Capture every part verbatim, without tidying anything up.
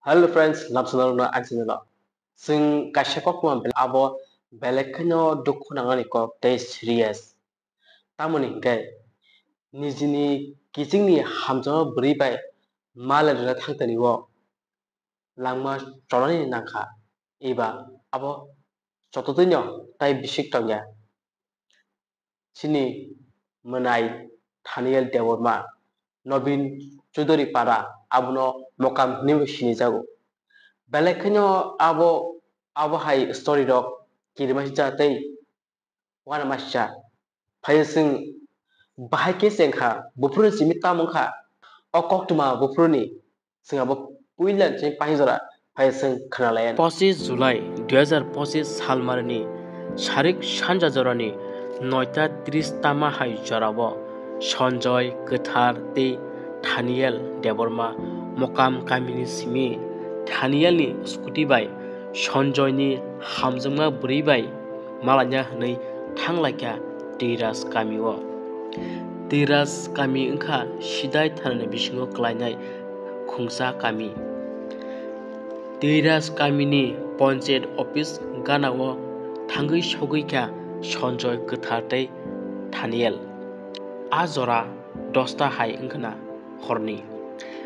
Hello friends, lamsonarokno ang channel o. Chwng kaisa koktma bel-, abo belai kheno dukhu nangnani kok tei serious. Tamoni hinkhe nijini kichingni hamjakma bwrwi bai malai rwna thangtani o langma chonani nangkha, eba abo chototwino tai bisik tongya. Chini mwnai Thaniel Debbarma, Nobin Chuduri para, abono Mokam hinwi bo sinijago. Belai kheno abo, abo hai story rok kirima sija tei uanamasija. Phai chwng bahai khe chengkha, buphuru simi tamo wngkha, o koktwma buphuruni Chwng abo puila chini paingjora phai chwng khwnalaiya. Pochis July dui hazar pochis salmarini sarik sanja jorani noita tris tama hai jorao Sanjoy Kwthar tei Thaniel Debbarma Mokam kamini simi Thanielni scooty bai Sanjoyni hamjakma bwrwi bai malaina hwnwi thanglaikha Twiras kamio. Twiras kami wngkha Sidai thanani bisingo kwlainai khungsa kami. Twiras kamini ponchayat office ganao thangwi sogwi kha Sanjoy Kwthar tei Thaniel. A jora dosta hai wngkhna horni.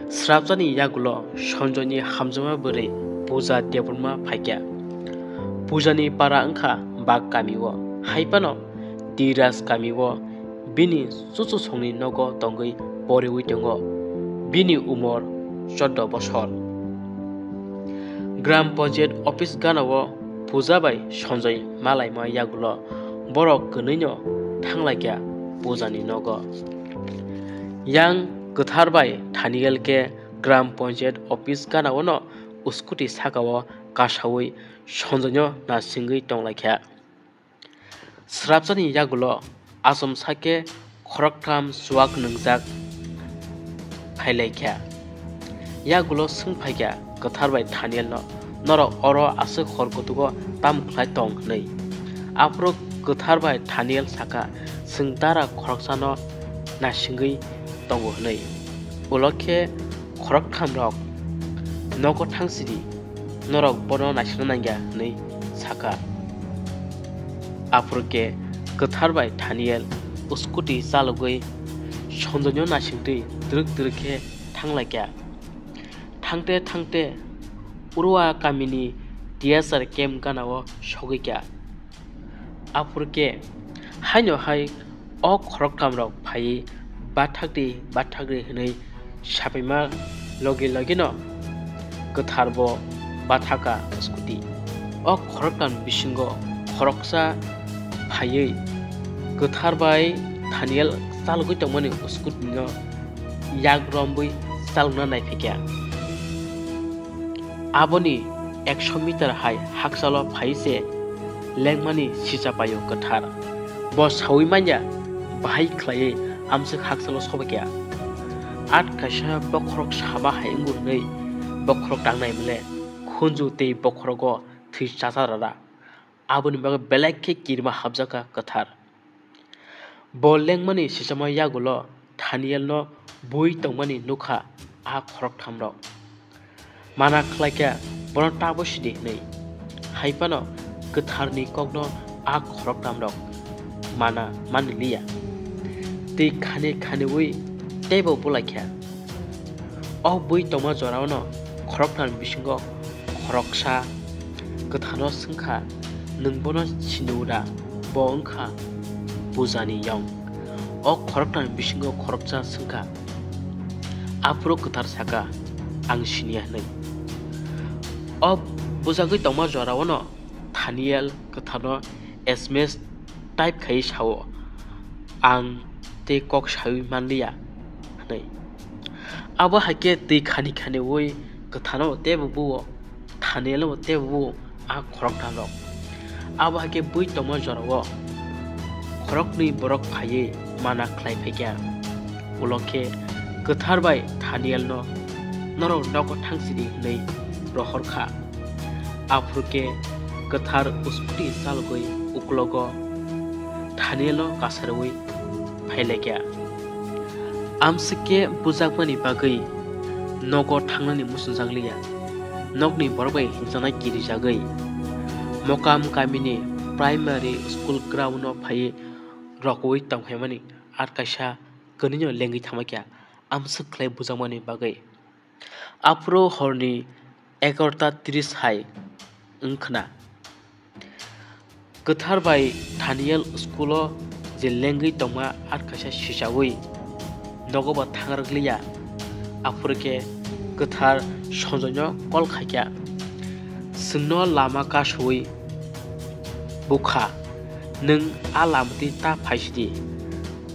Srapjani yagulo Sanjoyni hamjakma bwrwi Puja Debbarma phaikha. Pujani para wngkha bak kamio, hai phano Twiras kamio bini chuchusongni nogo tongwi poriwi tongo. Bini umor chordo bosor. Gram Panchayat office ganao Puja bai Sanjoy malaima yagulo borok kwnwino thanglaikha Pujani nogo. Yang Kwthar bai Thaniel khe Gram Panchayat office ganaono scooty sakao kasawi Sanjoyno nasingwi tonglaikha. Srapjani yagulo achomsa khe khoroktham chuak nwngjak phailaikha. Yagulo swngphaikha Kwthar bai Thanielno, "Norok oro aswk hor kutugo tamo khlai tong?" hwnwi. Aphuru Kwthar bai Thaniel sakha, "Chwng dara khoroksano nasingwi tongo," hwnwi. Ulo khe khoroktham rok nogo thangsidi, norok bono naisingna nangya hwnwi sakha. Aphuru khe Kwthar bai Thaniel scooty chalogwi Sanjoyno naisingtwi twrwk twrwk khe thanglaikha. Thangte thangte Urwa kamini T S R camp ganao sogwikha. Aphuru khe haino hai o khoroktham rok phaiwi bathakdi bathakdi hwnwi sapaima logi logino Kwthar bo bathaka scooty. O khoroktham bisingo khoroksa phaiwi Kwthar bai Thaniel chalogwi tongmani scooty no yak romwi chalokna naiphaikha. Aboni ekso meter hai hakchalo phai se lengmani sichapaio Kwthar. Bo saui manya, bahai khlaiwi amswk hakchalo sobaikha. At kaisa bokhorok sama hai wngo hwnwi bokhorok tangnai mole khunju tei bokhorogo thwi chacharara. Aboni bagwi belai khe kirima hapjakha Kwthar. Bo lengmani sichamo yagulo Thanielno bui tongmani nukha a khoroktham rok. Mana khlaikha bono tabo sidi hwnwi. Hai phano Kwtharni kokno a khoroktham rok mana manliya. Twi khani khaniwi teibo bulaikha. O bui tongma joraono khoroktham bisingo khoroksa Kwtharno swngkha, "Nwng bono siniu da? Bo wngkha Pujani yong." O khoroktham bisingo khoroksa swngkha. Aphuru Kwthar sakha, "Ang siniya," hwnwi. O bujagwi tongma joraono Thaniel Kwtharno S M S type khai sao, "Ang tei kok saui manliya," hwnwi. Abo hai khe twi khani khaniwi Kwtharno teibo buo, Thanielno teibo buo a khoroktham rok. Abo hai khe bui tongma jorao khoroknwi borok phaiwi mana khlai phaikha. Ulo khe Kwthar bai Thanielno, "Norok nogo thangsidi," hwnwi rohor kha. Aphuru khe Kwthar scooty chalogwi uklogo Thanielno kasarwi phailaikha. Amswk khe bujakmani bagwi nogo thangnani muchungjakliya. nokni borok bai hinjaknai kirijagwi Mokam kamini primary school ground-o phaiwi rokoui tongphaimani at kaisa kwnwino lengwi thangma khe amswk khlai bujakmani bagwi. Aphuru horni egarota tris hai wngkhwna. Kwthar bai Thaniel school-o je lengwi tongma at kaisa sichaui nogo bo thangrwkliya. Aphuru khe kwthar Sonjoino call khaikha. Chwngno lama kasoui bukha, "Nwng a lama twi ta phaisidi,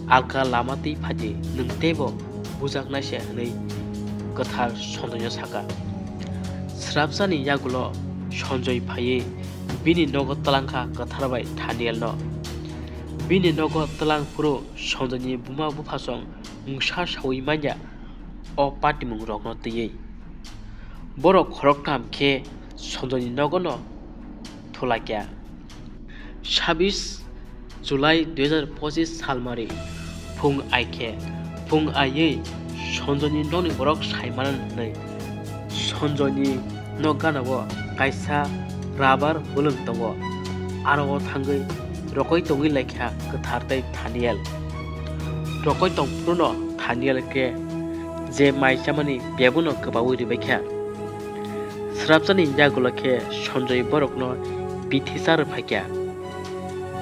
alka lama twi phaidi, nwng teibo bujaknai se," hwnwi kwthar Sonjoino sakha. Swrapsani yagulo Sonjoi phaiwi bini nogo twlangkha kwthar bai Thanielno. Bini nogo twlang phuru Sonjoini buma buphasong mungsa saui manya o patimungrokno twiwi. Borok khoroktham khe Sonjoini nogono thulaikha. Sabis July dui hajar pochis salmari phung ai khe, phung aiwi Sonjoini nokni borok sai mano hwnwi Sonjoini nok ganao kaisa rabar bwlwng tongo. Aro o thangwi rokoi tongwi laikha kwthar tei Thaniel. Rokoi tong phuru no Thaniel khe je mai chamani bebono kwbaui ribaikha. Swrapsani yagulo khe Sonjoi borokno bithi cha rwphaikha.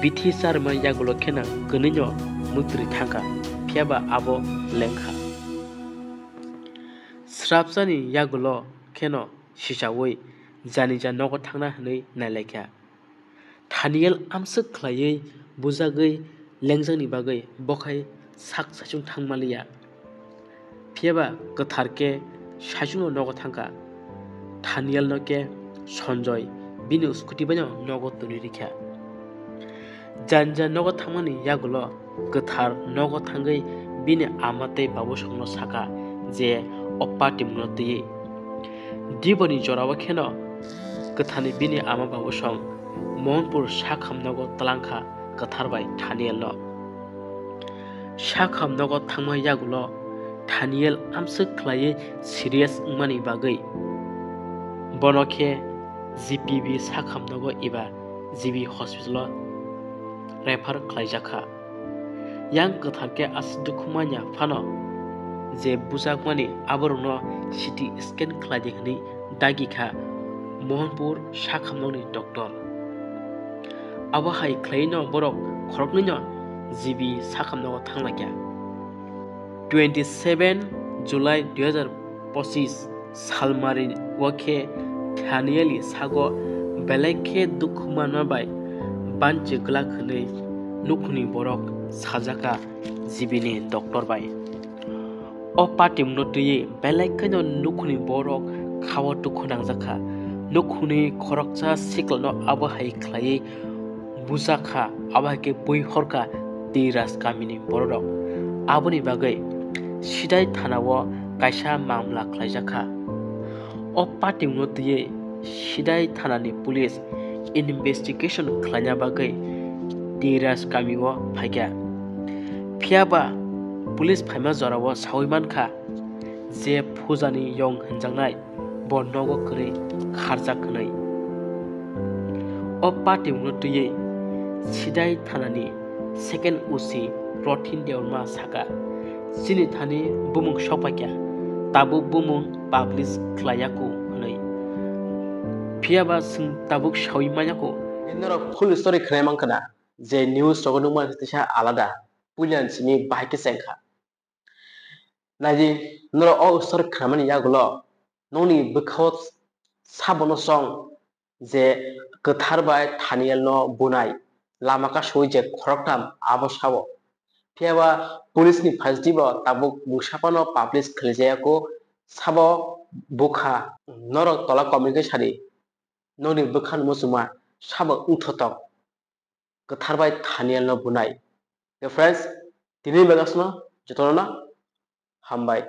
Bithi cha rwmani yagulo kheno kwnwino mwtwrwi thangkha, phiyaba abo lengkha. Swrapsani yagulo kheno sichaui janija nogo thangna hwnwi nailaikha. Thaniel amswk khlaiwi bujagwi lengjakni bagwi bokhai sak saichung thangmaliya. Phiyaba kwthar khe saichungno nogo thangkha. Thanielno khe Sonjoi bini scooty baino nogo twnwi rikha. Janja nogo thangmani yagulo kwthar nogo thangwi bini ama tei babosongno sakha je o patimungno twiwi. Diboni jorao kheno kwtharni bini ama babosong Mohanpur sakham nogo twlangkha kwthar bai Thanielno. Sakham nogo thangma yagulo Thaniel amswk khlaiwi serious wngmani bagwi bono khe G P B sakham nogo eba G B hospital-o refer khlaijakha. Yang kwthar khe aswk dukhu manya phano je bujakmani aborokno C T scan khlaidi hwnwi dagi kha Mohanpur sakhamnokni doctor. Abo hai khlaino borok khoroknwino G B sakhamnogo thanglaikha. Twenty seven July dui hajar pochis salmari o khe Thanielni sago belai khe dukhu manma bai banchi glak hwnwi nukhungni borok sajakha G B ni doctor bai. O patimungno twiwi belai kheno nukhungni borok khao dukhu nangjakha. Nukhungni khoroksa siklano abo hai khlaiwi bujakha, abo hai khe bui horkha Tiras kamini bororok. Aboni bagwi Sidai thanao kaisa mamla khlaijakha. O patimungno twiwi Sidai thanani police investigation khlaina bagwi Tiras kamio phaikha. Phiyaba police phaima jorao saui mankha je Pujani yong hwnjaknai bo nogo kwrwi kharjak hwnwi. O patimungno twiwi Sidai thanani second O C Rothin Debbarma sakha, "Chini thani bumung sokphaikha, tabuk bumung publish khlaiyaku," hwnwi. Phiyaba chwng tabuk saui manyaku. Norok full story khwnai mankha na, je news rogo nukmani teisa alada, puilani simi bahai khe chengkha. Naidi, norok o story khwnamani yagulo nokni bwkhao sabono chwng je kwthar bai Thanielno bunai, lama kasoui je khoroktham abo sabo. Phiyaba police ni phaisdi bo tabuk mungsa phano publish khwlaijakya kho, sabo bukha. Norok tola comment khe sadi, nokni bwkhani muchungma sabo wngthotok. Kwthar bai Thanielno bunai. Khe friends, tini bagwi aswkno, jotono no hambai.